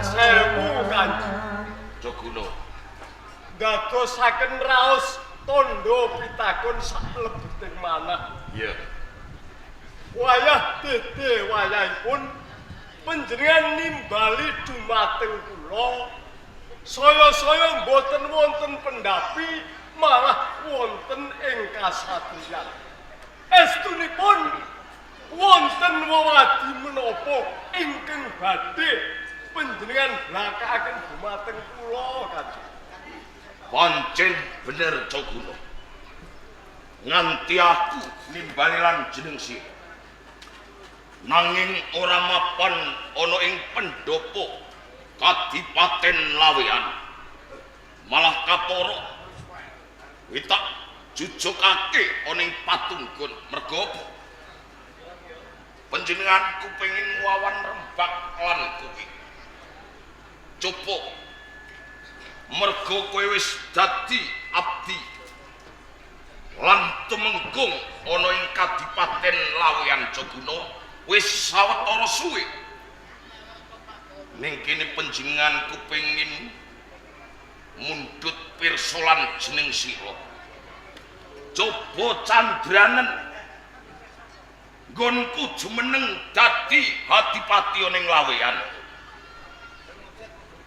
Sewu, Kanjeng. Joguna. Dadosaken raos tandha pitakon saklebeting manah. Iya. Wayah dede wayahipun panjenengan nimbali dumateng kula. Saya-saya mboten wonten pendhapi, malah wonten ing kasatriyan. Estunipun wonten wewadi menapa ingkang badhe panjenengan blakakaken dumateng kula, Kanjeng? Pancen bener, Joguna. Nganti aku nimbali lan jeneng sira. Nanging ora mapan ana ing pendopo Kadipaten Laweyan. Malah kapara kuwi tak jujukake ana ing patunggun. Merga apa? Panjenenganku pengin wawan rembak lan kuwi. Coba merga kowe wis dadi abdi lan tumenggung ana ing Kadipaten Laweyan, Joguna, wis sawetara suwe. Ning kene panjenenganku pengin mundhut pirsa lan jeneng sira. Coba candranen nggonku jumeneng dadi adipati ning Laweyan.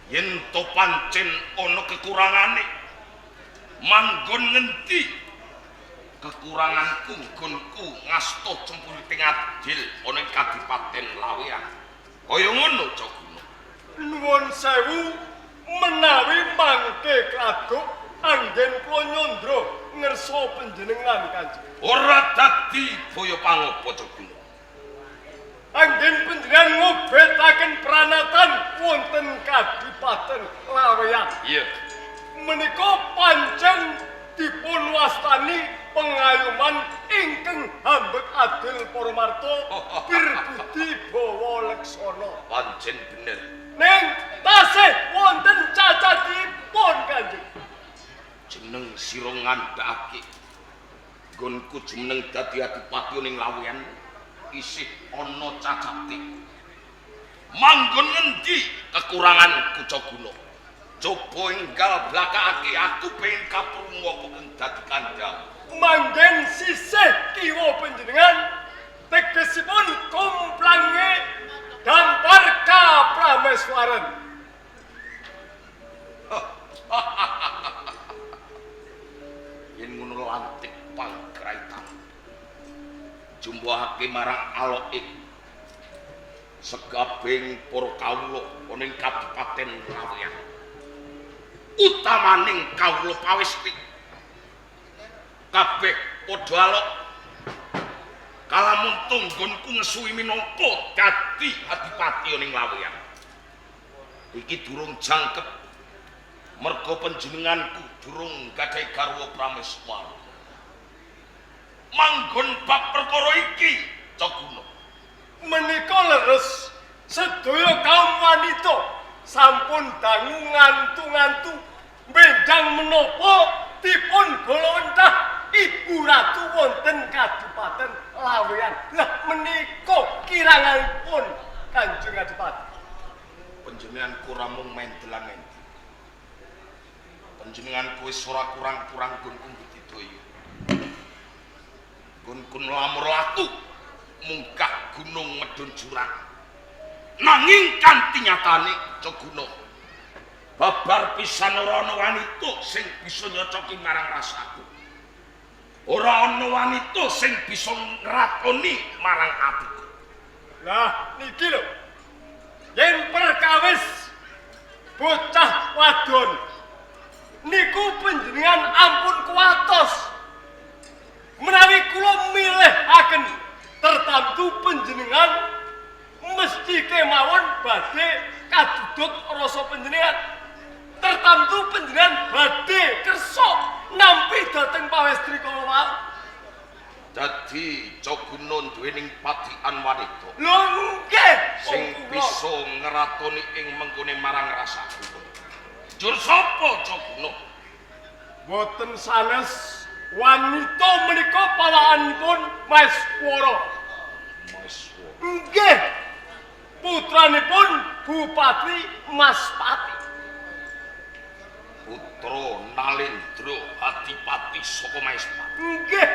Yen to pancen ana kekurangane, manggon ngendi kekuranganku nggonku ngasta cempuriting adil ana ing Kadipaten Laweyan? Kaya ngono, Joguna. Nuwun sewu menawi mangke kladuk anggen kula nyandra ngersa panjenengan, Kanjeng. Ora dadi boyo pangopo, Joguna? Anggen panjenengan ngobetaken pranatan wonten Kadipaten Laweyan. Iya. Menika pancen dipun wastani pengayoman ingkang hambek adil paramarta berbudi bawa leksana. Pancen bener. Ning tasih wonten cacatipun, Kanjeng. Jeneng sira ngandhakake nggonku jumeneng dadi adipati ning Laweyan isih ana cacate. Manggon ngendi kekuranganku, Joguna? Coba enggal blakake, aku pengen kaprungu apa kang dadi kandhang. Manggen sisih kiwa panjenengan, tegesipun komplange dampar kaprameswaran. Yen ngono lantik pangkraitan. Jumbuhake marang aloke segabing para kawula ana ing Kadipaten Laweyan. Utamaning kawula pawesti kabeh padha alok kalamun tunggonku ngesuwi minangka dadi adipati ning Laweyan. Iki durung jangkep merga panjenenganku durung gadhahi garwa prameswara. Manggon bab perkara iki, Joguna? Menika leres, sedaya kaum wanita sampun dangu ngantu-ngantu benjang menapa dipun golowentah Ibu Ratu wonten Kadipaten Laweyan. Lah menika kiranganipun, Kanjeng Adipati. Panjenenganku ramung mendelan endi? Panjenenganku wis ora kurang-kurang nggonku budidaya. Nggonku lamur laku munggah gunung medhun jurang. Nanging kanthi nyatane, Joguna, babar pisan ora ana wanita sing bisa nyocoki marang rasaku. Ora ana wanita sing bisa ngratoni marang atiku. Lah niki lho. Yen perkawis bocah wadon niku panjenengan ampun kuwatos. Menawi kula milihaken tertamtu panjenengan mesti kemawon badhe kadudut rasa panjenengan. Tertamtu panjenengan badhe kersa nampi dhateng pawestri kala wau. Dadi Joguna duwening padikan wanita Lho nggih, sing bisa ngratoni ing mengkone marang rasaku. Jur sapa, Joguna? Boten sanes, wanita menika pawakanipun Maeswara. Maeswara. Nggih. Putranipun Bupati Maspati. Putra Nalendra Adipati saka Maespati. Nggih,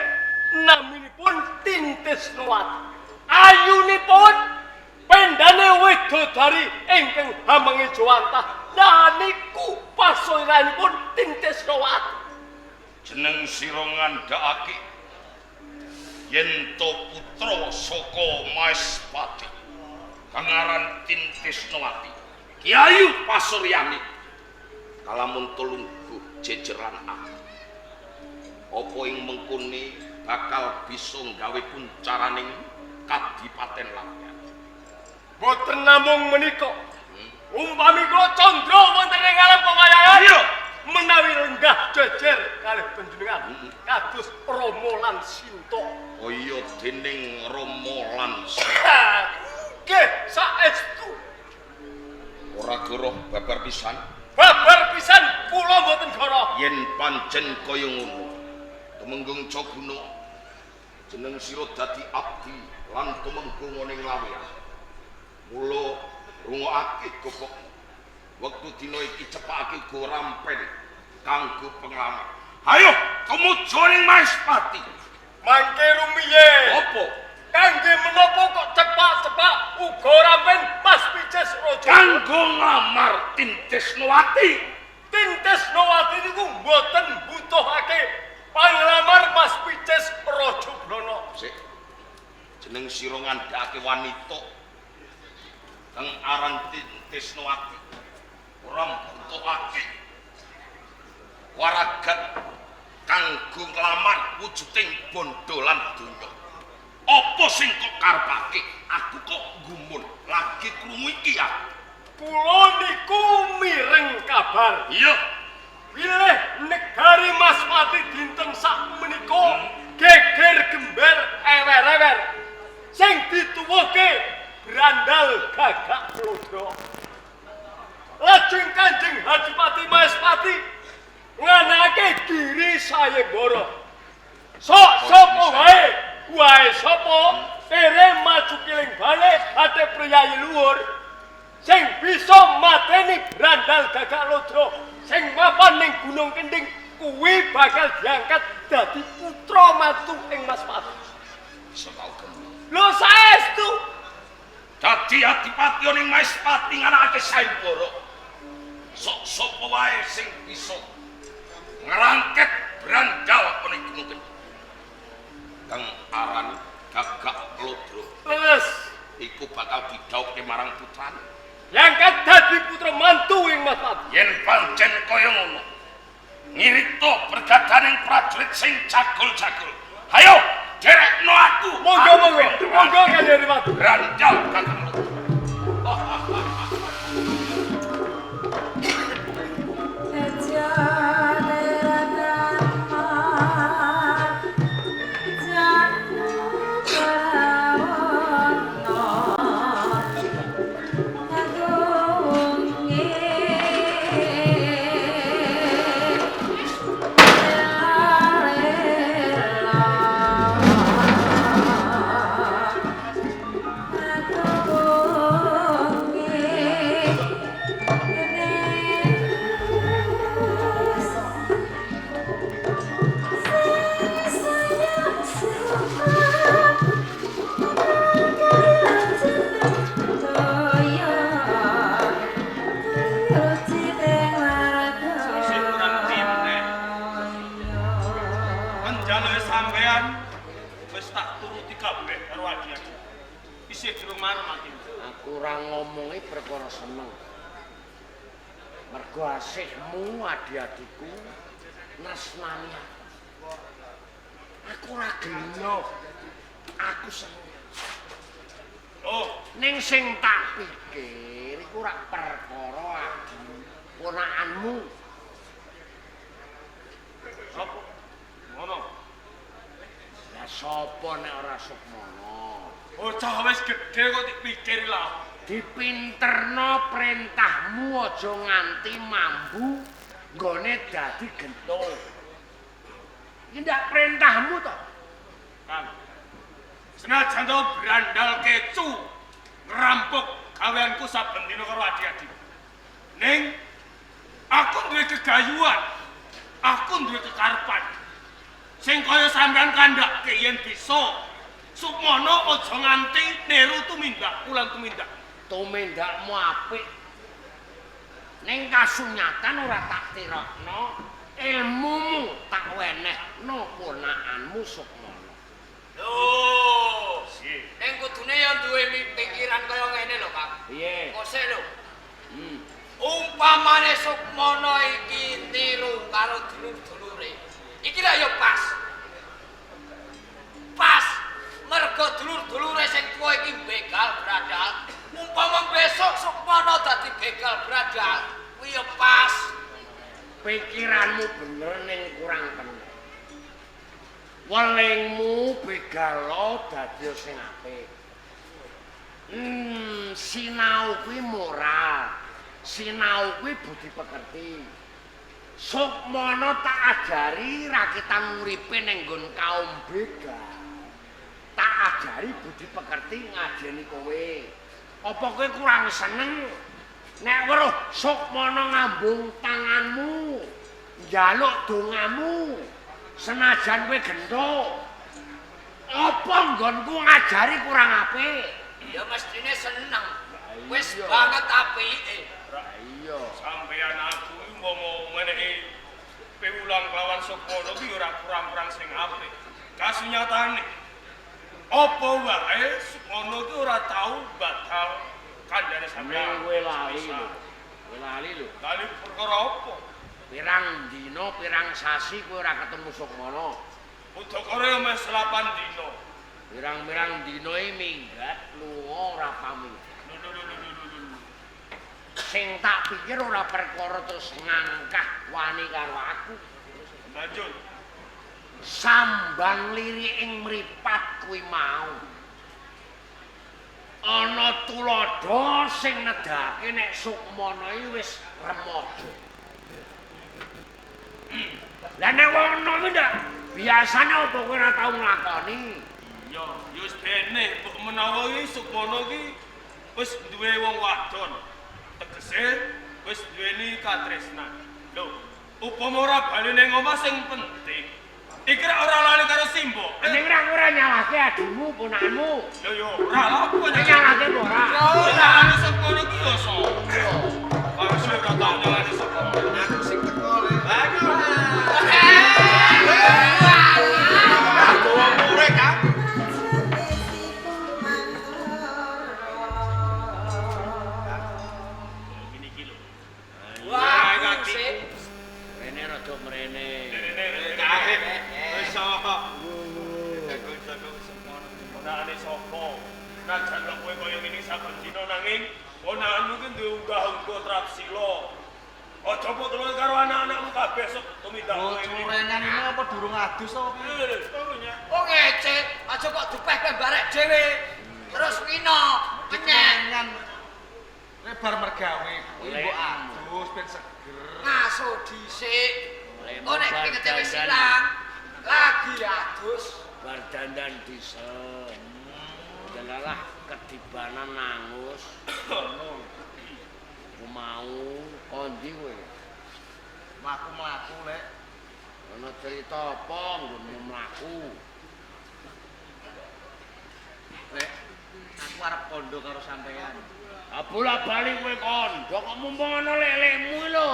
naminipun Tintisnawati. Ayunipun pendane widodari ingkang hamangi jawantah. Nah niku pasoranipun Tintisnawati. Jeneng sira ngandhakake yen to putra saka Maespati kang aran Tintisnawati. Ki ayu pasuryane kalamun tulungguh jejeran aku. Apa ing mengkone bakal bisa gawe kuncaraning kadipaten Laweyan. Boten namung menika. Umpami kula candra wonten ing alam pewayangan. Iya. Menawi lenggah jejer kalih panjenengan kados Rama lan Sinta. Kaya dening Rama lan Sinta. Nggih, saestu. Ora goroh babar pisan. Babar pisan kula mboten goroh. Yen pancen kaya ngono, Tumenggung Jaguna jeneng sira dadi abdi lan tumenggung ning Laweyan. Mula rungokake gobok. Wektu dina iki cepakake go rampen kanggo penglamar. Hayo tumuju ning Maespati. Mangke rumiyin. Apa? Kangge menapa kok cepak-cepak uga rampen Mas Picis Raja? Kanggo nglamar Tintisnawati. Tintisnawati niku mboten mbutuhake panglamar Mas Picis Raja Brana. Sik. Jeneng sira ngandhakake wanita kang aran Tintisnawati. Ora mbutuhake waragat kanggo nglamar wujuding bondo lan donya. Apa sing kok karepake? Aku kok gumun lagi krungu iki aku. Kula niku mireng kabar. Iya. Bilih negari Maspati dinten sak menika geger gember ewer-ewer. Sing dituwuhke brandal gagak lodra. Lajeng Kanjeng Adipati Maespati nganake giri sayembara. Sok sapa wae, wae sapa tere maju kiling balik ate priyayi luhur sing bisa mateni brandal gagak lodra sing mapan ning Gunung Kending kuwi bakal diangkat dadi putra mantu ing Maspati. Bisa tau gemu. Lho saestu. Dadi adipati ning Maespati nganakake sayembara. Sok sapa wae sing bisa ngrangket brandal ning Gunung Kending. Kang aran gagak lodra. Leres. Iku bakal didhawuhke marang putrane. Diangkat dadi putra mantu ing Maspati. Yen pancen kaya ngono, ngirita bergadaning prajurit sing jagul-jagul. Hayo, derekno aku. Monggo monggo. Monggo Kanjeng Adipati. Brandal gagak lodra. Aku ora ngomongi perkara seneng. Mergo asihmu adi-adiku nasnani aku. Aku ora gelo. Aku seneng. Oh, ning sing tak pikir iku ora perkara adi ponakanmu. Sapa? Ngono. Lah sapa nek ora Sukmana? Bocah wis gedhe kok dipikir lah. Dipinterno perintahmu aja nganti mambu nggone dadi gento. Iki ndak perintahmu to? Kang. Senajan to brandal kecu ngerampok Gaweanku saben dina karo adik-adik. Ning aku duwe kegayuhan. Aku duwe kekarepan. Sing kaya sampean kandhake yen bisa Sukmono aja nganti niru tumindakku lan tumindak. Tumindakmu apik. Ning kasunyatan ora tak tirokno, ilmumu tak wenehno ponakanmu Sukmono. Lho, Piye? ning kudune ya duwe pikiran kaya ngene lho, Kang. Piye? Kosek lho. Umpamane Sukmono iki niru karo dulur-dulure. Iki lha ya pas. Pas mergo dulur-dulure sing tuwa iki begal bradal. Umpama besok Sukmono dadi begal bradal, kuwi ya pas. Pikiranmu bener ning kurang bener. Welingmu begalo dadi sing apik. Sinau kuwi moral. Sinau kuwi budi pekerti. Sukmono tak ajari rakitan uripe ning nggon kaum begal. Tak ajari budi pekerti ngajeni kowe. Apa kowe kurang seneng nek weruh Sukmono ngambung tanganmu, njaluk dongamu, senajan kowe gendho. Apa nggonku ngajari kurang apik? Ya mestine seneng. Wis banget apike. Iya. Sampeyan aku iki umpama menehi piwulang kelawan Sukmono ki ora kurang-kurang sing apik. Kasunyatane apa wae Sukmono ki ora tau batal kandhane sampeyan. Ning kowe lali lho. Kowe lali lho. Lali perkara apa? Pirang dina, pirang sasi kowe ora ketemu Sukmono. Udakara ya meh 8 dina. Pirang-pirang dina iki minggat lunga ora pamit. Lho lho lho lho lho. Sing tak pikir ora perkara terus ngangkah wani karo aku. Lanjut. Sambang liri ing mripat kuwi mau. Ana tuladha sing nedhake nek Sukmono iki wis remaja. Lah nek wong enom iki ndak biasane apa kowe ora tau nglakoni? Iya, ya wis bene mbok menawa iki Sukmono iki wis duwe wong wadon. Tegese wis duweni katresnan. Lho, upama ora bali ning omah sing penting. Iki ora ora lali karo Simbo. Ning ora nyalahke adimu, ponakanmu. Lho ya ora lha apa Nyalahke apa ora? Nyalahke Sukmono ki ya sapa? Karo sing ora tau nyalahke Sukmono. Aku sing teko le. Aku wong murek, Kang. Ngene iki lho. Wah, aku sik. Rene rada mrene. Rene Kae. Wis apa? Jago-jago Sukmono. Ponakane sapa? Najan kok kowe kaya ngene saben dina nanging ponakanmu ki duwe unggah-ungguh trapsila. Aja mbok tulung karo anak-anakmu kabeh sok tumindak kowe Oh, ngene. curengan ini apa durung adus apa piye? Oh ngece, aja kok dupeh-peh barek dhewe. Terus ngino, kenyek. Kerengan. Lebar mergawe kuwi mbok adus ben seger. Ngaso dhisik. Lemo Engko nek kringete wis bar dandan. ilang, lagi adus. Bar dandan diesel. Delalah kedibanan nangus. Aku mau kondi kowe. Mlaku-mlaku lek. Ana cerita apa nggonmu mlaku? Lek, aku arep kondo karo sampean. Ah bola-bali kowe kondo kok mumpung ana lelekmu lho.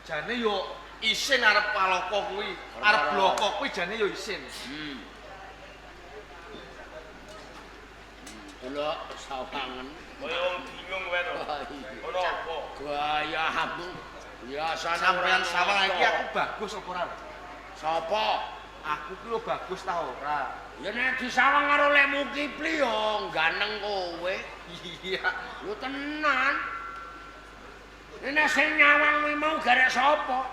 Jane yo isin arep paloko kuwi, arep bloko kuwi jane yo isin. Delok sawangen. Kaya wong bingung kowe to. Ono apa? Gayamu biasane Sampean sawang iki aku bagus apa ora? Sapa? Aku ki lho bagus ta ora? Ya nek disawang karo lekmu Kipli yo ganteng kowe. Iya. Lho tenan. Nek sing nyawang kuwi mau garek sapa?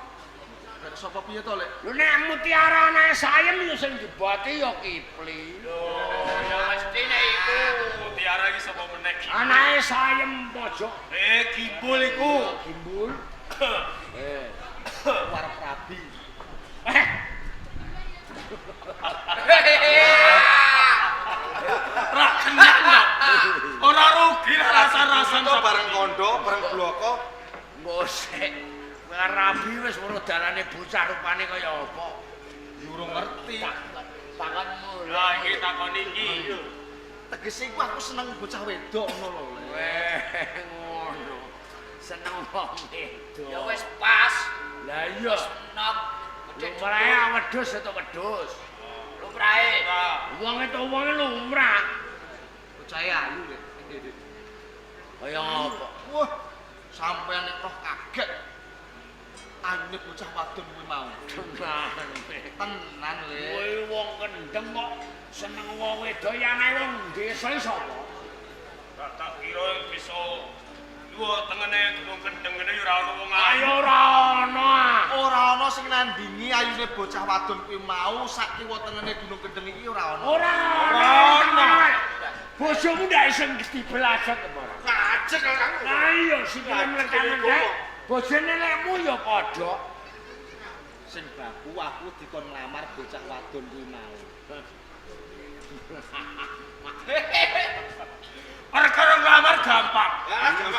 Garek sapa piye to, Lek? Lho nek Mutiara anake Sayem ya sing dibati ya Kipli. Lho, Ya mestine iku. Mutiara iki sapa meneh? Anake Sayem pojok. Gimbul iku. Gimbul. Arep rabi. Ra kena. Ora rugi. Rabi rasa-rasan bareng kondo, bareng bloko. Mbok sik. Rabi wis weruh dalane bocah rupane kaya apa? Ya urung ngerti. Tanganmu. Lah iki takon iki. Tegese iku aku seneng bocah wedok ngono lho. Weh, ngono. Seneng wong wedok. Ya wis pas. Lah iya. Enom. Lumrahe wedhus atau wedhus. Lumrahe. Wong itu wonge lumrah. Bocah ayu lho. Kaya apa? Wah, sampean nek roh kaget. Ayune bocah wadon kuwi mau. Tenan. Tenan le. Kowe wong kendeng kok seneng wong wedok ya anake wong desa iki sapa? Tak kira bisa duwe tengene Gunung Kendeng ngene ya ora ono wong ayu. Ayo ora ono. Ora ono sing nandingi ayune bocah wadon kuwi mau sak kiwa tengene Gunung Kendeng iki ora ono. Ora ono. Bojomu ndak iso dibelajak apa ora? Ngajek Kang. Ayo sikile mlengkang-mlengkang. Bojone lekmu ya padha. Sing baku aku dikon nglamar bocah wadon kuwi mau. Perkara nglamar gampang.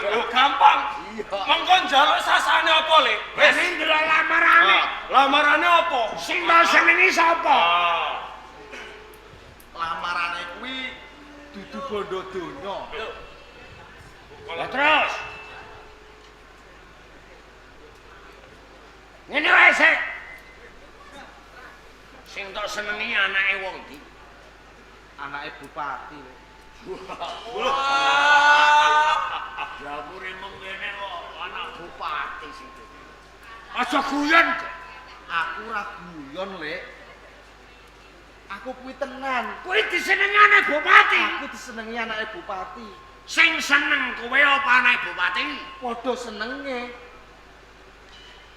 Lho gampang. Iya. Mengko njaluk sasane apa le? Wis ndelok lamarane. Lamarane apa? Sing tau senengi sapa? Lamarane kuwi dudu bondo donya. Lah terus. Ngene wae sik. Sing tok senengi anake wong ndi? Anake bupati le. Jabure mengene kok anak bupati sing. Aja guyon. Aku ora guyon, Lek. Aku kuwi tenan. Kuwi disenengi anake bupati. Aku disenengi anake bupati. Sing seneng kowe apa anake bupati? Padha senenge.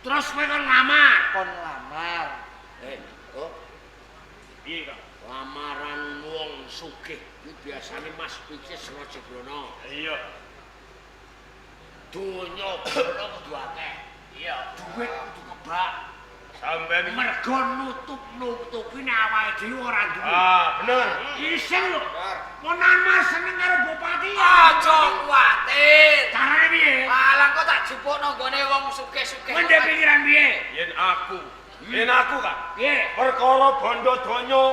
Terus kowe kon nglamar. Kon nglamar. Oh. Piye, Kang? Lamaran wong sugih kuwi biasane Mas Picis Raja Brana. Iya. Donya bono kudu akeh. Iya. Duit kudu kebak. Sampeyan mergo nutup-nutupi nek awake dhewe ora duwe. Ah, bener. Isin lho. Menawa seneng karo bupati. Aja kuwatir. Carane piye? Alah kok tak jupukno nggone wong sugih-sugih. Kowe ndek pikiran piye? Yen aku, yen aku Kang. Piye? Perkara bondo donya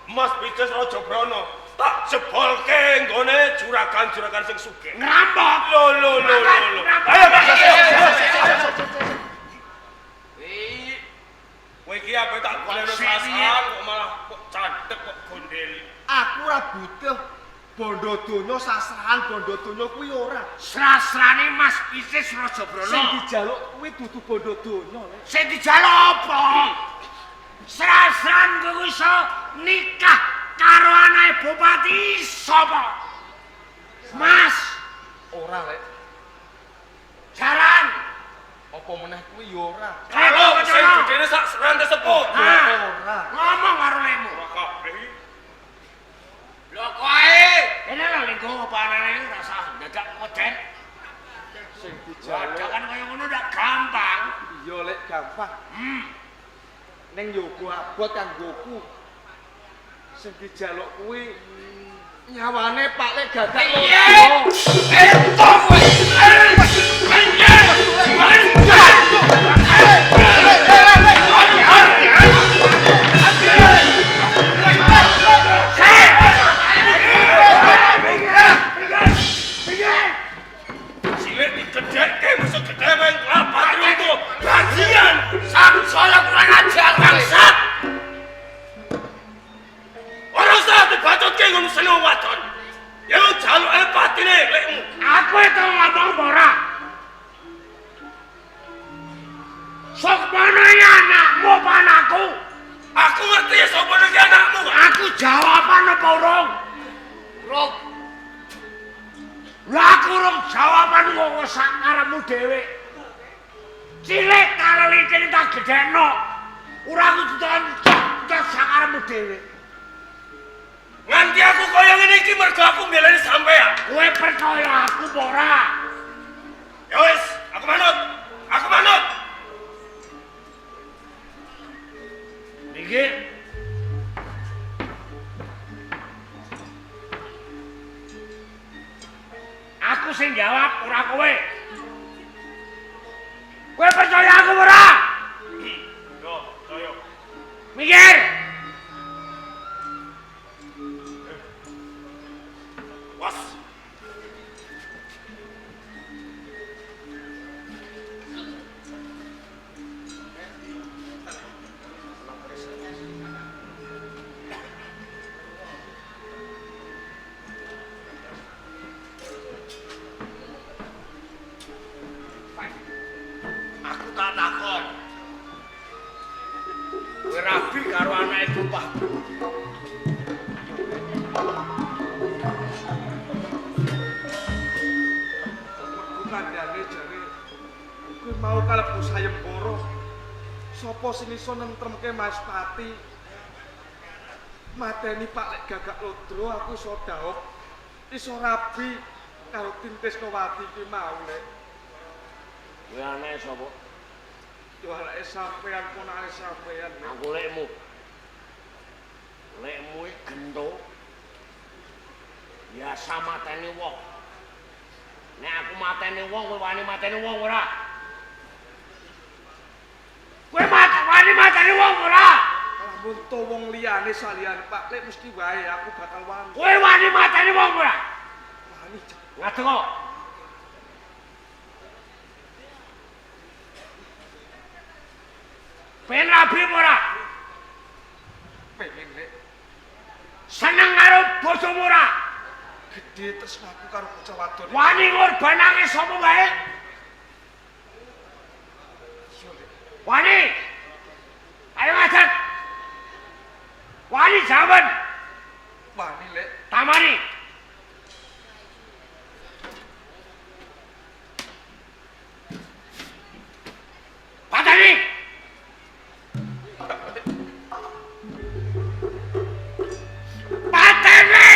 Mas Picis Raja Brana tak jebolke nggone juragan-juragan sing sugih. Ngrampok. Lho lho lho lho. Ayo Mas. Kowe iki ape tak golekno sasaran kok malah kok candhek kok gondeli. Aku ora butuh bondo donya sasrahan bondo donya kuwi ora. Sasrane Mas Picis Raja Brana. Sing dijaluk kuwi dudu bondo donya. Sing dijaluk apa? Sasran kowe iso nikah karo anake bupati sapa? Mas. Ora, Lek. Jaran. Apa meneh kuwi ya ora. Kalau sing gedene sak rantai sepuh. Ora. Ngomong karo lemu. Ora kabeh. Lho koe. Kene lho linggo apa anane rasa dadak weden. Sing dijaluk. Dadakan kaya ngono ndak gampang. Iya, Lek, gampang. Ning yo uga abot kanggoku. Sing dijaluk kuwi nyawane Pak Lek gagak Piye? Entok kowe. Cilik digedhekke musuh gedhe wae nglapat runtuh. Bajian Sangsaya kurang ajar bangsat. Ora usah dibacotke ngono seneng wadon. Ya jaluke patine lekmu. Aku itu ngomong apa ora? Sukmono iki anakmu apa anakku? Aku ngerti ya sapa iki anakmu. Aku jawaban apa urung? Urung. Lah aku urung jawaban kok sak karepmu dhewe. Cilik kalelite tak gedhekno. Ora kudu tekan sak karepmu dhewe. Nganti aku kaya ngene iki mergo aku mbelani sampean. Kowe percaya aku apa ora? Ya wis, aku manut. Aku manut. Niki. kowe. Kowe percaya aku ora? Yo, percaya. Mikir. Was. Aku tak takon. Kowe rabi karo anake bupati. Mergo kandhane jare kowe mau kalebu sayembara. Sapa sing iso nentremke Mas Pati? Mateni Pak Lek Gagak Lodro aku iso dhaup, iso rabi karo Tintrisnawati ki mau Lek. Kowe anake sapa? Yo anake sampean ponakane sampean. Aku lekmu. Lekmu iki gento. Biasa mateni wong. Nek aku mateni wong, kowe wani mateni wong ora? Kowe wani mateni wong ora? Lamun to wong liyane saliyane Pak Lek mesti wae aku bakal wani. Kowe wani mateni wong ora? Wani. Ngadeg kok. Pengen rabi ora? Pengen Lek. Seneng karo bojomu ora? Gedhe tresnaku karo bocah wadon. Wani ngorbanake sapa wae? Iya Lek. Wani. Ayo ngadeg. Wani jawaban. Wani Lek. Tamani. Patani. Pateni.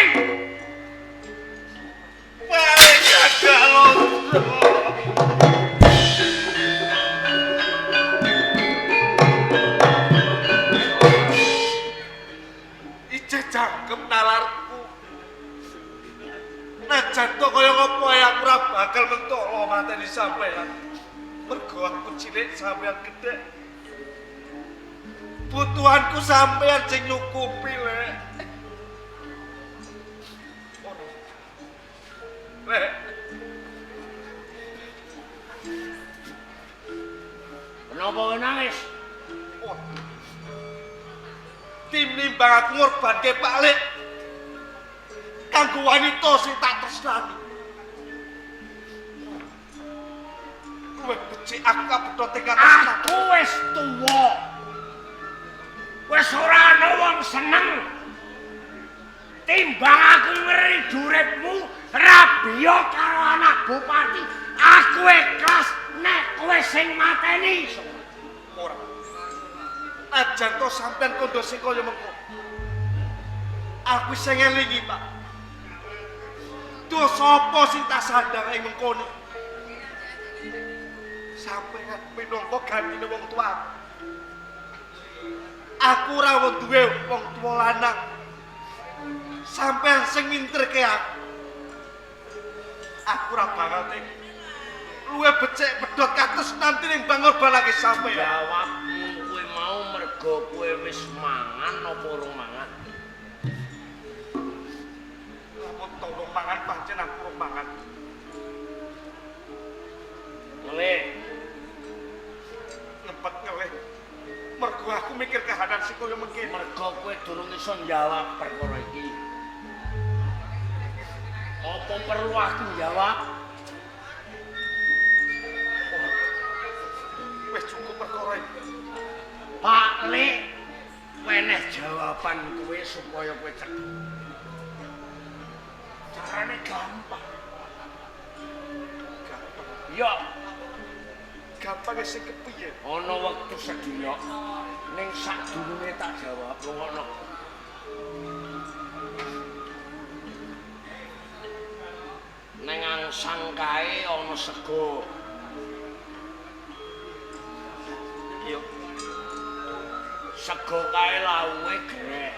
Paling Gagak Lodro. Ijeh jangkep nalarku. Najan to kaya ngopo ae aku ora bakal mentolo mateni sampean. Mergo aku cilik sampean gedhe. Butuhanku sampean sing nyukupi, Lek. Ora. Lek, Kenapa kowe nangis? ora. Tinimbang aku ngorbanke Pak Lek kanggo wanita sing tak tresnani. Luwih becik aku kapedhot ing katresnan. Aku wis tuwa. Wis ora ana wong seneng. Timbang aku ngeri uripmu rabiya karo anak bupati, aku ikhlas nek kowe sing mateni. Ora. Najan to sampean kandha sing kaya mengko. Aku isih ngelingi, Pak. Dosa apa sing tak sandhang ing mengkone? Sampean minangka gantine wong tuwa. Aku ora duwe wong tuwa lanang. Sampean sing minterke aku. Aku ora bakal tega. Luwih becik pedhot katresnan tinimbang ngorbanake sampean. Jawabmu kowe mau mergo kowe wis mangan apa urung mangan? Lamun tolong mangan pancen aku urung mangan. Ngelih. Ngempet ngelih. Mergo aku mikir kahanan sing kaya mengkene. Mergo kowe durung iso njawab perkara iki. Apa perlu aku njawab? Wis cukup perkara iki. Pak Lek, weneh jawaban kowe supaya kowe cetha. Carane gampang. Gampang. Ya, Gampang sing kepiye? ana wektu sedina ning sadurunge tak jawab rungokno. Ning angsang kae ana sego. Iya. Sego kae lawuhe grek.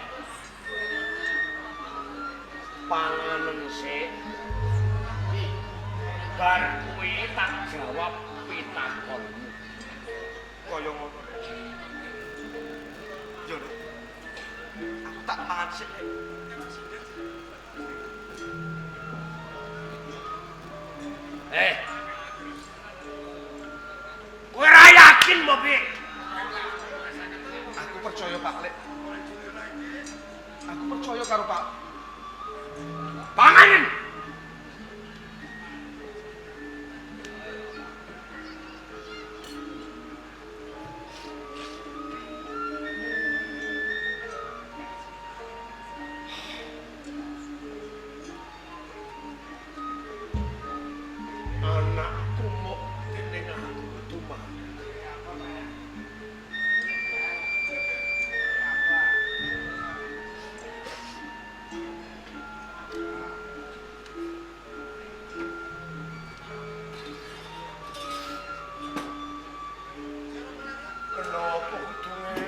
Panganen sik. Bar kuwi tak jawab pitakonmu. Kaya ngono. Yo, Lek. Aku tak mangan sik, Lek. Eh. Kowe ora yakin mbok piye? Aku percaya Pak Lek. Aku percaya karo Pak. Panganen. Anakku mok dening aku kudu mati. Kenapa kudu ngene?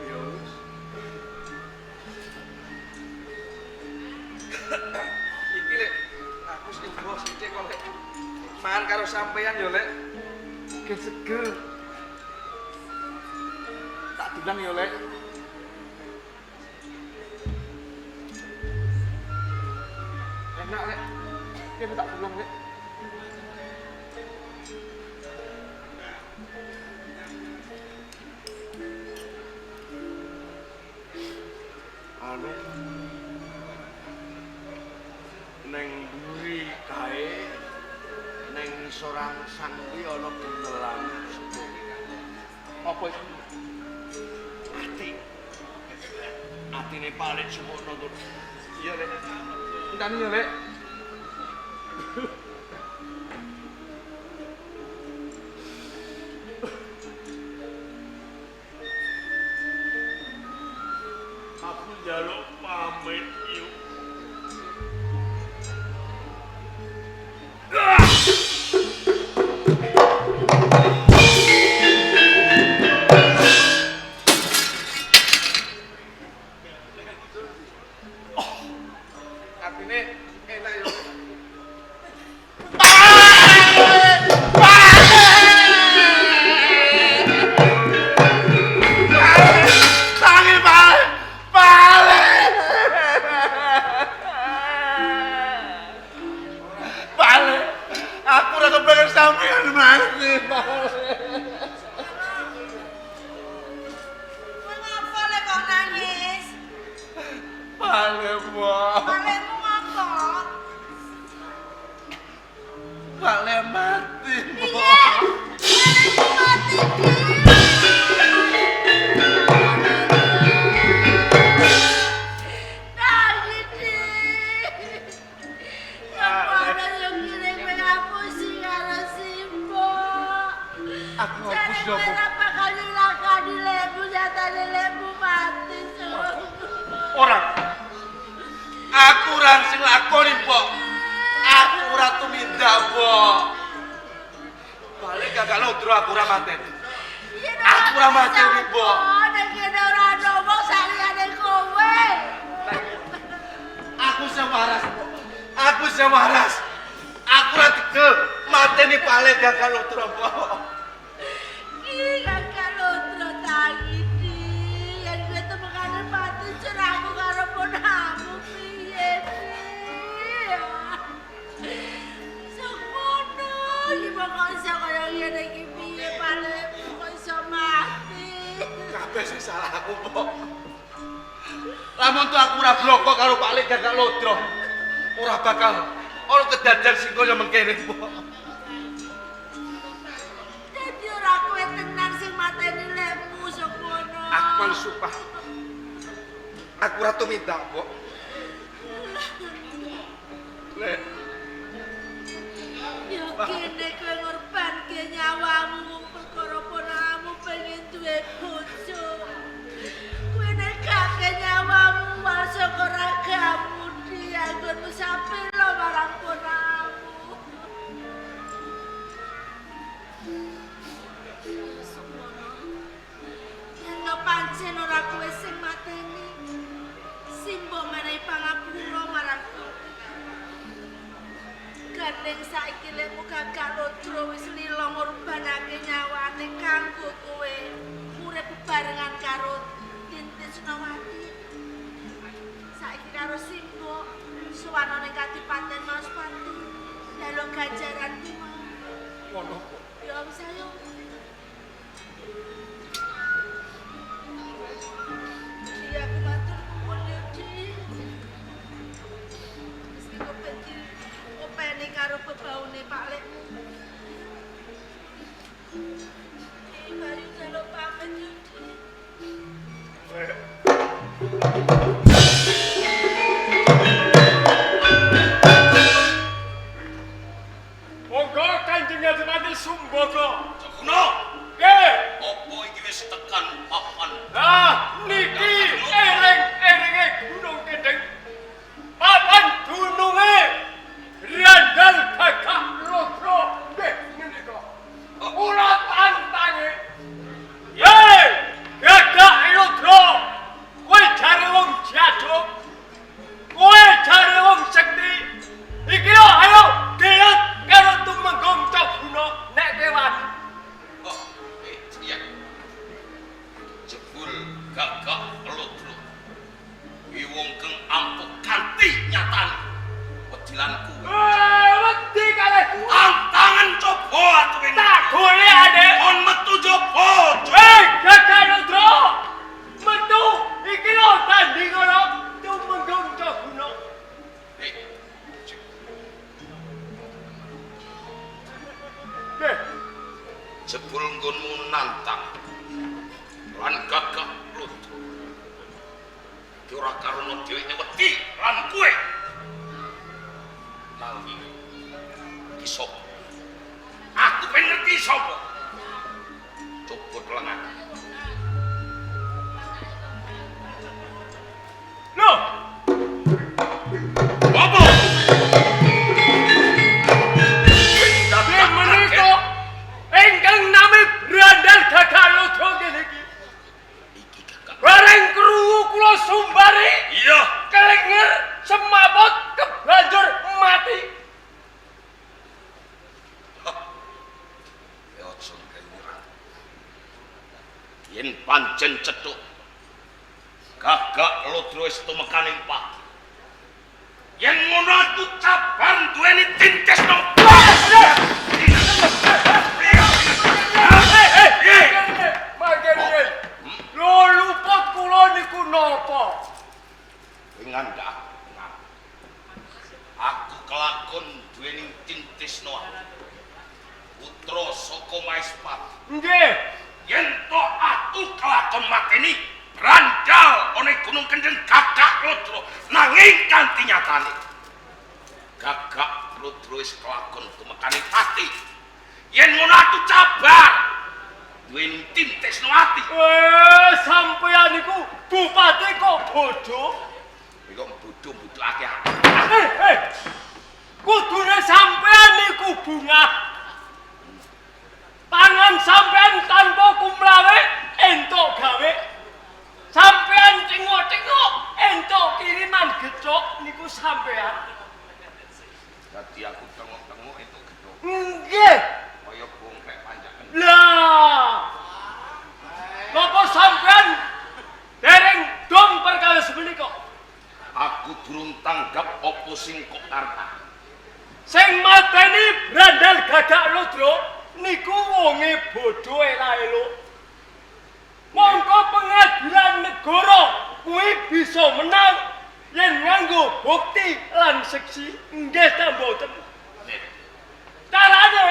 Ya wis. Iki Lek, aku sing bos sithik kok Lek. Mangan karo sampeyan yo Lek. Gen seger. Tak dulang yo Lek. Enak Lek. Kene tak dulang Lek. Anu neng mburi kae neng ngisor angsang kuwi ana gemelan. Apa iku? Ati. Atine Pak Lek Sukmono tur. Iya Lek. Entani yo Lek. Aku njaluk pamit yuk. Atine enak yo. Tangi Pak. Pak. Pak. Aku ora kepengen sampeyan mati, Pak. Kowe ngapa lek kok nangis? Pak, Mbok. Palemu ngapa? Pak mati, Mbok. Piye? Palemu mati, Dik. Tangi, Dik. Sapa yo ngirim kowe ngapusi karo Simbo. Aku ngapus Jare yo, kowe Mbok. ora bakal nyilakani lemu, nyatane lemu mati, Suk. Ora. Aku ora sing lakoni, Mbok. Aku ora tumindak, Mbok. Balik gagak lodro aku ora mateni. Iya, Aku ora mateni, Mbok. Nek kene ora ana wong saliyane kowe. Aku sing waras, Mbok. Aku sing waras. Aku ora tegel mateni paling gagak lodro, Mbok. Iki gagak lodro tangi, Di. Yen kowe temekane mati jur aku karo ponamu piye, Di? Sukmono, iki kok iso kaya ngene iki piye palemu kok iso mati. Kabeh sing salah aku, Mbok. Lamun tuh aku ora bloko karo Pak Lek gagak lodro. Ora bakal ana kedadean sing kaya mengkene, Mbok. Dadi ora kowe tenan sing mateni lemu Sukmono. Aku malu sumpah. Aku ora tumindak, Mbok. Lek, Ya kene kowe ngorbanke nyawamu mung perkara ponakanmu pengen duwe bojo. Kowe nekake nyawamu wal saka ragamu di anggonmu sapela marang ponakanmu. Sukmono. Yen pancen ora kowe sing mateni. Lekmu Gagak Ludro wis lila ngorbanake nyawane kanggo kowe urip bebarengan karo Tintisnawati. Saiki karo Simbok suwana ning Kadipaten Maospati. Njaluk ganjaran ku mau. Ngono kok. Ya wis ayo. Iya, aku matur nuwun ya, Dik. Wis iki kopeni openi karo bebaune Pak Lekmu. Iki baru njaluk pamit ya, Dik. Monggo Kanjeng Adipati Sumbaga. Cakuna, Nggih. apa iki wis tekan papan? Lah niki ereng-erenge Gunung Kendeng. Papan dununge Randal Gagak Ludro nggih menika. Kula tantange. Hei, Gagak Ludro. Kowe jare wong jaduk. Kowe jare wong sekti. Iki lho ayo gelut karo Tumenggung Coguna nek kowe wani. Oh, iya. Jebul Gagak Ludro. Kuwi wong kang ampuh kanthi nyatane. Wedilanku. Eh, wedi kalih kuwi. Tantangan coba atuh Tak golekane. Kon metu coba. Hei, Gagak Ludro. Metu iki lho tanding ora Tumenggung Coguna. Eh, Nggih. jebul nggonmu nantang lan Gagak Ludro. Ki ora karana dheweke wedi lan kowe. Nanging iki sapa? Aku pengen ngerti sapa. Coba telengan. Lho, Apa? nggih menika ingkang nami Brandal Gagak Ludro nggih niki. Iki Gagak. Bareng krungu kula sumbari Iya. kelenger semaput kebanjur mati. Ya aja gawe wirang. Yen pancen cethuk Gagak Ludro wis tumekaning pati. Yen ngono aku cabar duweni Tintisno. Eh, mangke riyen. Lho luput kula niku napa? Kowe ngandhak. Aku kelakon duweni Tintisno. Putra saka Maespati. Nggih. Yen to aku kelakon mateni brandal ana ing Gunung Kendeng Gagak Ludro nanging kanthi nyatane Gagak Ludro wis kelakon tumekane pati. Yen ngono aku cabar duweni Tintisnowati. Eh, sampeyan niku bupati kok bodoh? Kowe kok bodho-bodhokake aku. Eh, eh. Kudune sampeyan niku bungah. Tangan sampeyan tanpa kumlawe entuk gawe. Sampeyan cengok-cengok entuk kiriman gecok niku sampeyan. Dadi aku tengok-tengok entuk gethuk. Nggih. Kaya bongkrek panjaken. Lah. Napa sampeyan dereng dong perkawis menika? Aku durung tanggap apa sing kok karepake. Sing mateni Brandal Gagak Ludro niku wonge bodho ela-elo. Mongko pengadilan negara kuwi bisa menang yen nganggo bukti lan seksi nggih ta mboten. Carane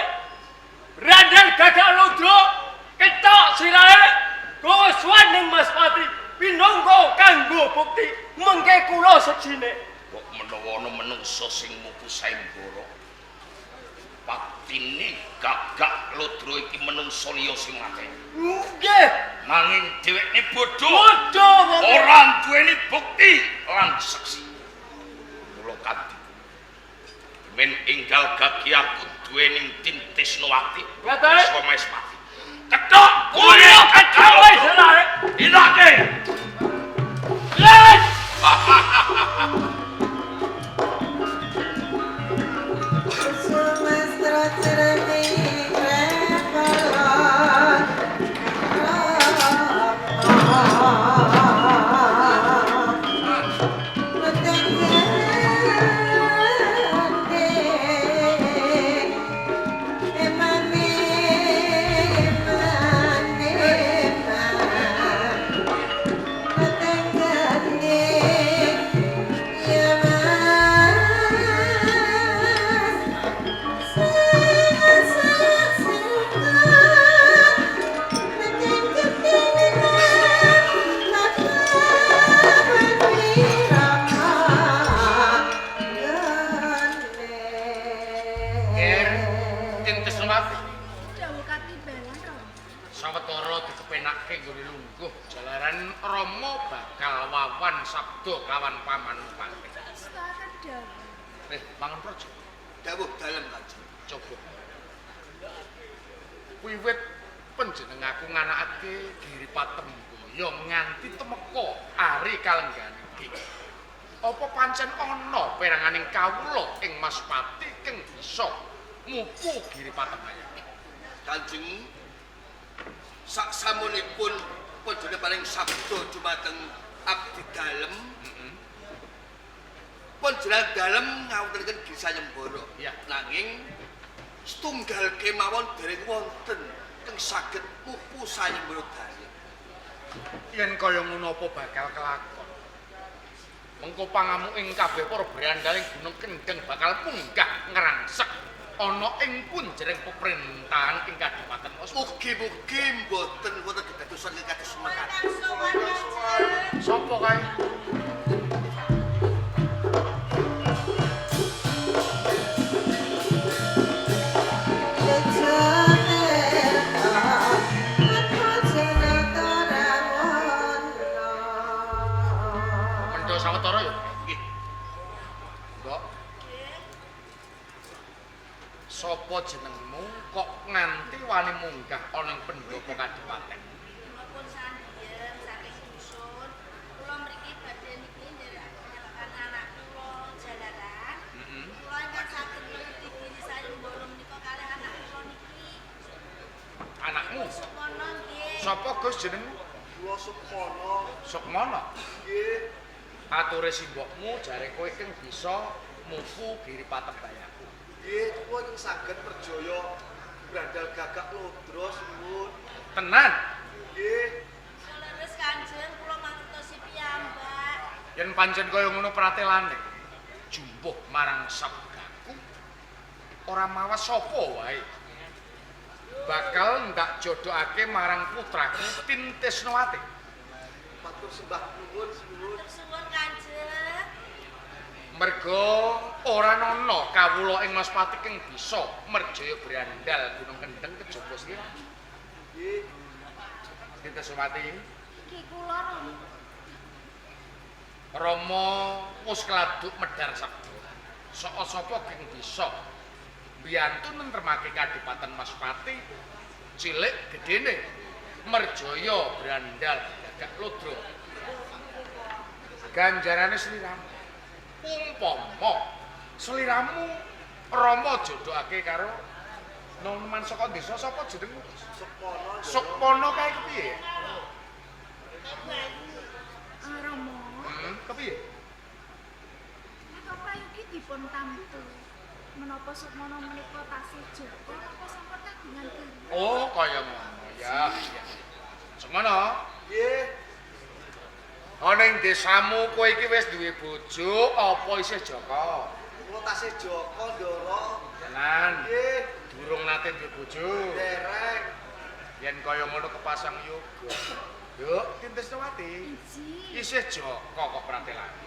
Brandal Gagak Ludro ketok sirahe gawa sowan ning Mas Pati pinangka kanggo bukti mengke kula seksine. Kok menawa ana menungsa sing mupu saembara patine Gagak Ludro iki menungsa liya sing mateni. Nggih. Nanging dheweke bodho, Bodho wonge. Ora duweni bukti lan seksi. Mula kanthi men enggal gagi aku duweni Tintisnowati. Ngaten? Saka Maespati. Ketok kuwi Ketok wis sirahe. Ilake. Yes! Semestra marang Patih. Setaken dawuh. Mangun Praja. Dawuh dalem Kanjeng. Coba. Wiwit panjenengaku nganakake Giri Patembaya nganti temeka ari kalenggane iki. Apa pancen ana peranganing kawula ing Maspati keng bisa mupu Giri Patembaya? Kanjeng sak samunipun panjenengan paring sabda dumateng abdi dalem. Panjenengan dalem ngawontenaken Giri Sayembara. Nanging setunggal kemawon dereng wonten keng saged mupu sayembara dalem. Yen kaya ngono apa bakal kelakon? Mengko pangamu ing kabeh para brandaling Gunung Kendeng bakal munggah ngrangsek ana ing punjering peperintahan ing Kadipaten Mas. Mugi-mugi mboten wonten kedadosan kados mekaten. Sapa kae? Sawetara ya? Nggih. Mbok. Sapa jenengmu kok nganti wani munggah ana ing pendopo kadipaten? Kula pun sandhiyem saking dusun. Kula mriki badhe niki nderekaken anak kula jalaran. Kula ingkang saged ngerti Giri Sayembara menika kalih anak kula niki. Anakmu? Sukmono nggih. Sapa Gus jenengmu? Kula Sukmono. Sukmono? Nggih. Ature simbokmu jare kowe keng bisa mupu Giri Patembayaku. Nggih, kula ingkang saged perjaya brandal gagak lodro suwun. Tenan? Nggih. Leres Kanjeng, kula mangertosi piyambak. Yen pancen kaya ngono pratelane, jumbuh marang sabdaku ora mawas sapa wae. Bakal ndak jodhokake marang putraku Tintesnawati. Matur sembah nuwun suwun. Matur suwun Kanjeng. Merga ora ana kawula ing Maspati keng bisa merjaya brandal Gunung Kendeng kejaba sliramu. Nggih. Tintesnawati. Iki kula Rama. Rama wis kladuk medhar sabda. Saka sapa keng bisa mbiyantu nentremake Kadipaten Maspati cilik gedene merjaya brandal gagak lodro. Ganjarane sliramu. Umpama sliramu Rama jodhokake karo noman saka desa sapa jenengmu? Sukmono. Sukmono kae kepiye? Rama. Kepiye? Napa prayogi dipun tamtu? Menapa Sukmono menika tasih joko napa sampun kagungan garwa? Oh, kaya ngono ya. Sukmono. Nggih. Ana ing desamu kowe iki wis duwe bojo apa isih joko? Kula tasih joko, Ndara. Tenan. Nggih. Durung nate duwe bojo. Dereng. Yen kaya ngono kepasang yoga. Yuk, Tintesnawati. Isih joko kok pratelane.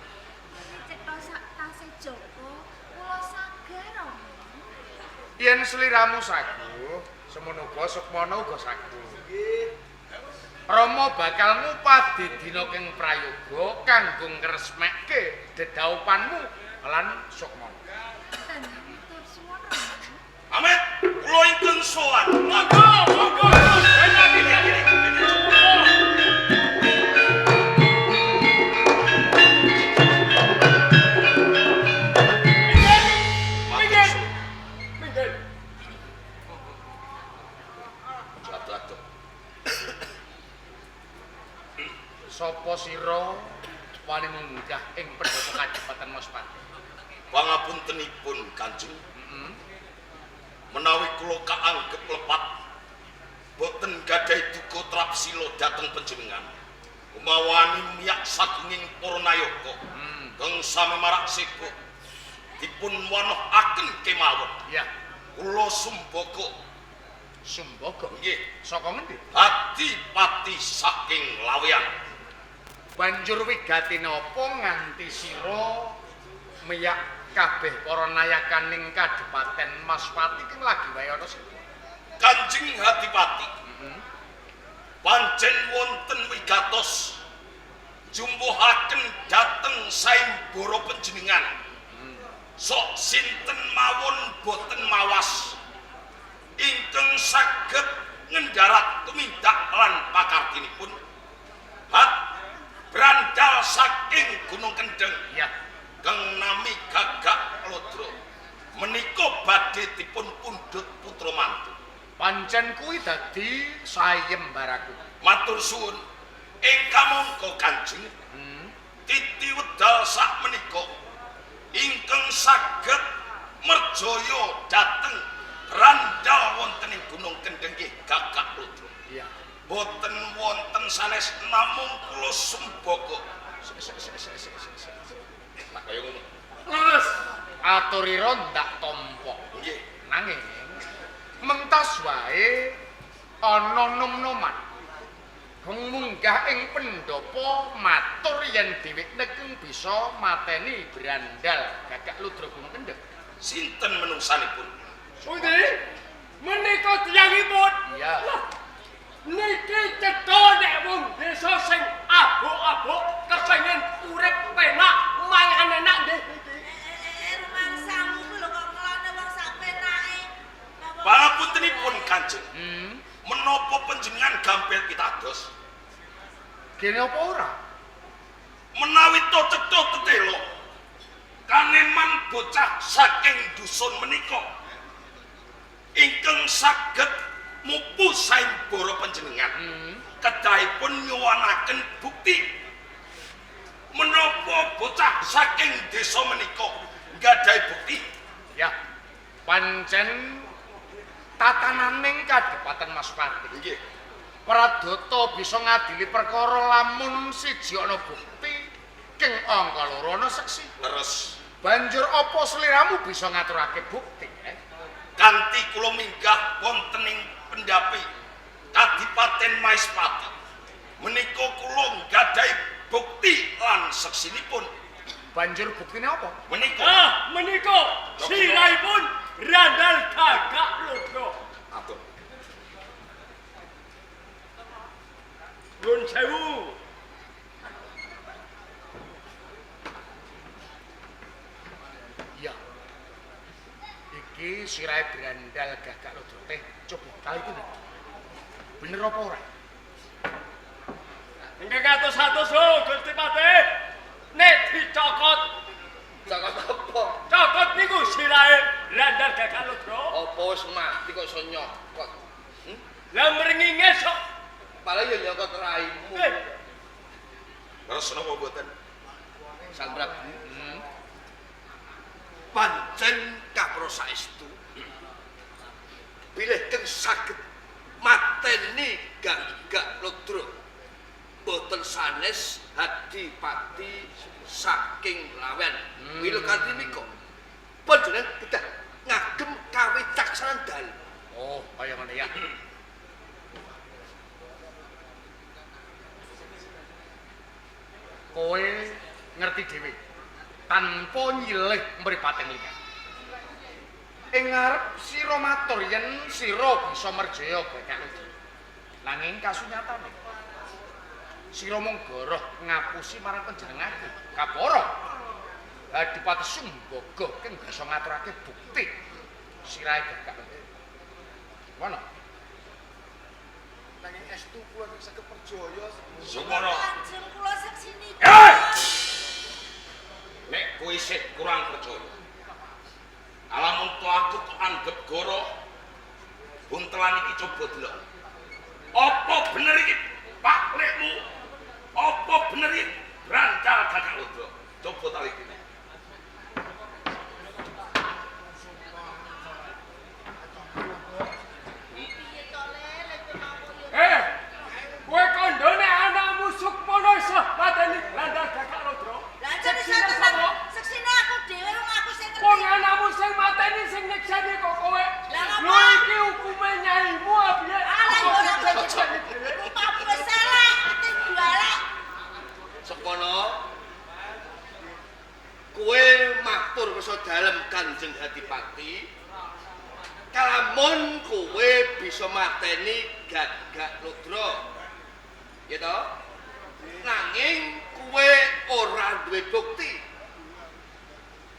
Cetha sak tasih joko, kula sagar Rama. Yen sliramu sagu, semono uga Sukmono uga sagu. Nggih. Rama bakal ngupadi dina keng prayoga kanggo ngresmekke dedhaupanmu lan Sukmono. Matur suwun Rama. Amit, kula ingkang sowan. Monggo, monggo. Minggir. Minggir. Sapa sira wani munggah ing pendopo Kadipaten Maspati? Pangapuntenipun Kanjeng. Menawi kula kaanggep lepat boten gadhahi duka trapsila dhateng panjenengan. Kumawani miyak sagunging para nayaka. Kang sami marak sibuk dipun wanohaken kemawon. Ya, kula Sumbaga. Sumbaga? Nggih. Saka ngendi? Adipati saking Laweyan. Banjur wigatine apa nganti sira miyak kabeh para nayakaning Kadipaten Maspati keng lagi wae ana sira? Kanjeng Adipati. Pancen wonten wigatos Jumbuhaken dhateng sayembara panjenengan. Sok sinten mawon boten mawas ingkang saged ngendharat tumindak lan pakartinipun. Hat brandal saking Gunung Kendeng. Iya. Kang nami Gagak Ludra. Menika badhe dipun pundhut putra mantu. Pancen kuwi dadi sayembaraku. Matur suwun. Ing kamangka Kanjeng, titi wedal sak menika ingkang saged merjaya dhateng brandal wonten ing Gunung Kendeng nggih Gagak Ludra. Iya. Boten wonten sanes namung kula sumbaga. Lah kaya ngono. Leres. Aturira ndak tampa. Nggih. Nanging mentas wae ana nom-noman. Geng munggah ing pendhapa matur yen dheweke keng bisa mateni brandal Gagak Ludra Gunung Kendeng. Sinten menungsanipun? Pundi? Menika tiyangipun. Iya. Niki cetha nek wong desa sing abuk-abuk kepengin urip penak, mangan enak nggih niki. Rumangsamu ku lho kok ngelone wong sak penake. Pangapuntenipun Kanjeng. Menapa panjenengan gampil pitados? Gene apa ora? Menawi to cetha tetela kaneman bocah saking dusun menika ingkang saged mupu sayembara panjenengan. Kedahipun nyuwunaken bukti menapa bocah saking desa menika nggadahi bukti. Ya. Pancen tatananing kadipaten Maspati. Nggih. Pradata bisa ngadili perkara lamun siji ana bukti, keng angka loro ana seksi. Leres. Banjur apa sliramu bisa ngaturake bukti? Kanthi kula minggah wonten ing pendhapi Kadipaten Maespati menika kula nggadahi bukti lan seksinipun. Banjur buktine apa? Menika. Ah, menika sirahipun Brandal Gagak Ludra. Atur. Nuwun sewu. Iya. Iki sirahe Brandal Gagak Ludra teh coba kali iki. Bener apa ora? Ingkang atus-atus lho Gusti Patih. Nek dicokot, Cokot apa? cokot niku sirahe Brandal Gagak Ludra. Apa wis mati kok iso nyokot? Lah mrenginge sok. Paling ya nyokot raimu. Leres napa mboten? Sang Prabu. Pancen kapro saestu. Bilih keng saged mateni Gagak Ludra. Boten sanes Adipati saking Lawen. Mila kanthi nika panjenengan kedah ngagem kawicaksanan dalem. Oh, kaya ngene ya. Kowe ngerti dhewe tanpa nyilih mripating liyan. Ing ngarep sira matur yen sira bisa merjaya Gagak Ludra. Nanging kasunyatane sira mung goroh ngapusi marang panjenenganku. Kapara Adipati Sumbaga keng bisa ngaturake bukti sirahe Gagak Ludra. Ngono. Nanging estu kula nek saged percaya. Sumara. Kanjeng kula seksinipun. Nek kowe isih kurang percaya. Alamun to aku kok anggep goro. Buntelan iki coba delok. Apa bener iki Pak Lekmu? Apa bener iki Brandal Gagak Ludra? Coba talitine. Piye to le, lek kowe yo. Kowe kandha nek anakmu Sukmana iso mateni Brandal Gagak Ludra. Lah jane Seksine sapa? Seksine aku dhewe wong aku sing ngerti. Wong anakmu sing mateni sing nyekseni kok kowe. Lah ngapa? Lho iki hukume nyaimu a piye? Alah yo ora Kok nyekseni dhewe? Rupamu wis elek, ati elek. Sukmana. Kowe matur kersa dalem Kanjeng Adipati. Kalamun kowe bisa mateni Gagak Ludra. Ya toh? Nanging Kowe ora duwe bukti.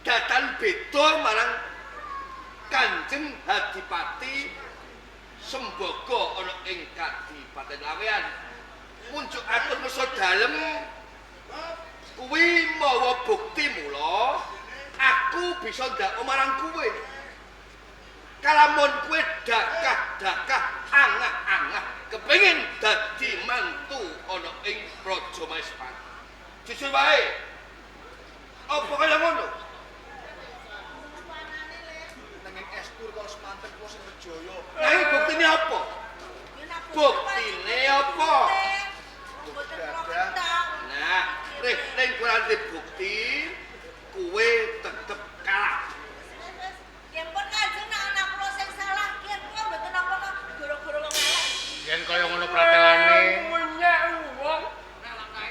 Datan beda marang Kanjeng Adipati Sembogo ana ing Kadipaten Laweyan. Munjuk atur mesa dalem kuwi mawa bukti mula aku bisa ndakwa marang kowe. Kalamun kowe dakah-dakah angah-angah kepengin dadi mantu ana ing Praja Maespati. Jujur wae. Apa kaya ngono? Nanging estu karo semanten kula sing Wijaya. Nanging buktine apa? Buktine apa? Nah, nek kurang bukti, kowe tetep kalah. Yen pun Kanjeng nek anak kula sing salah, yen kula mboten napa-napa gara-gara wong elek. Yen kaya ngono pratelane, menyek wong.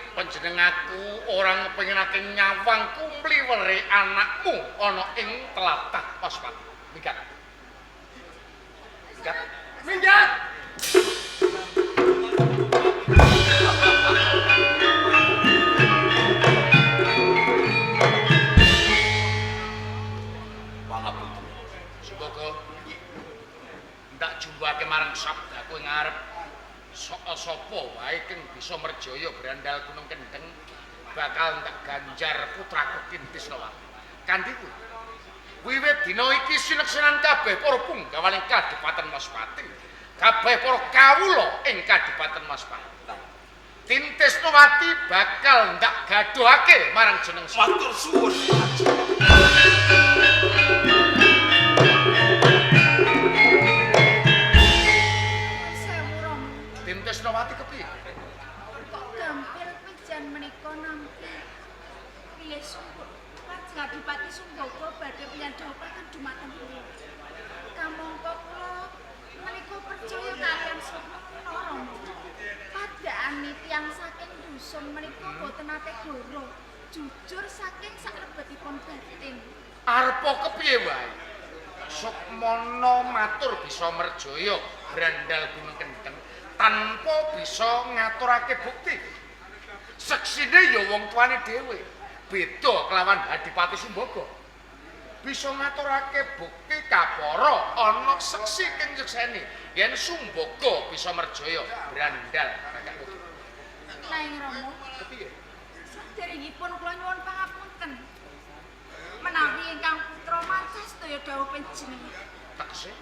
Panjenengaku ora ngepinginake nyawang kumliwere anakmu ana ing tlatah Maspati. Minggat. Minggat. Minggat. Pangapunten. Sumbaga ndak jumbuhake marang sabdaku ing ngarep. Sok sapa wae kang bisa merjaya brandal Gunung Kendeng bakal ndak ganjar putraku Tintisnawati. Kanthi kuwi wiwit dina iki sineksenan kabeh para punggawaning Kadipaten Maspati, kabeh para kawula ing Kadipaten Maspati. Tintisnawati bakal ndak gaduhake marang jeneng Matur suwun. Tintisnawati kepiye? Kok gampil pijan menika nampi piye sungguh Adipati Sumbaga badhe piyandhapaken dumateng kula. Kamangka kula menika percaya kaliyan Sukmana Rama. Padhaane tiyang saking dusun menika boten nate goro, jujur saking saklebetipun batin. Arepa kepiye wae? Sukmana matur bisa merjaya brandal Gunung Kendeng tanpa bisa ngaturake bukti. Seksine ya wong tuane dhewe. Beda kelawan Adipati Sumbaga. Bisa ngaturake bukti kapara ana seksi kang nyekseni yen Sumbaga bisa merjaya brandal kakak kudu. Nanging Rama, kepiye? Saderengipun kula nyuwun pangapunten. Menawi ingkang putra mancas sedaya dawuh panjenengan. Tekse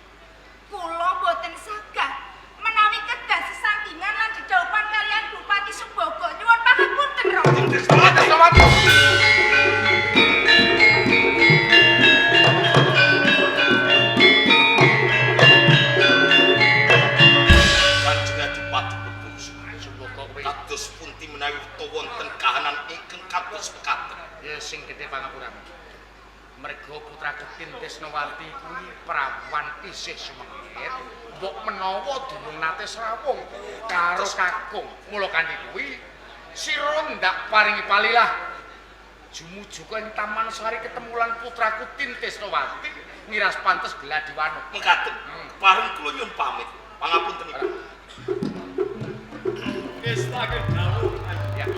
kula boten sagah menawi kedah sesandingan lan dedhawuhan kaliyan Bupati Sumbaga. Nyuwun pangapunten, Rama. Tintisnawati. Kanjeng Adipati Purbawusa. Sumbaga kuwi Kados pundi menawi wonten kahanan ingkang kados mekaten. Ya sing gedhe pangapuramu. Merga putraku Tintisnawati kuwi prawan isih sumengit, mbok menawa durung nate srawung karo kakung. Mula kanthi kuwi sira ndak paringi palilah jumuju ing Taman Sari ketemu lan putraku Tintisnawati ngiras pantes gladiwano. Mekaten. Pareng kula nyuwun pamit. Pangapunten ibu. Wis tak dawuh. Ya.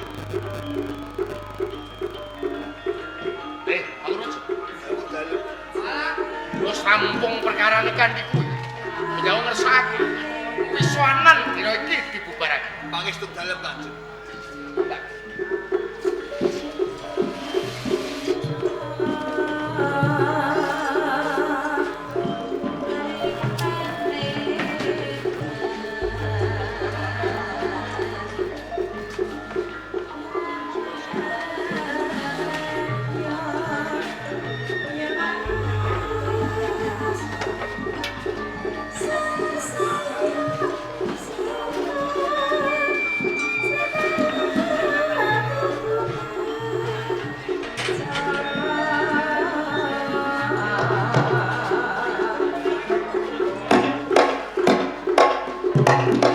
Panguruj. Wis rampung perkarane kanthi kuwi. Menawa ngersakake pisowanan dina iki dibubarake. Pangestu dalem Kanjeng.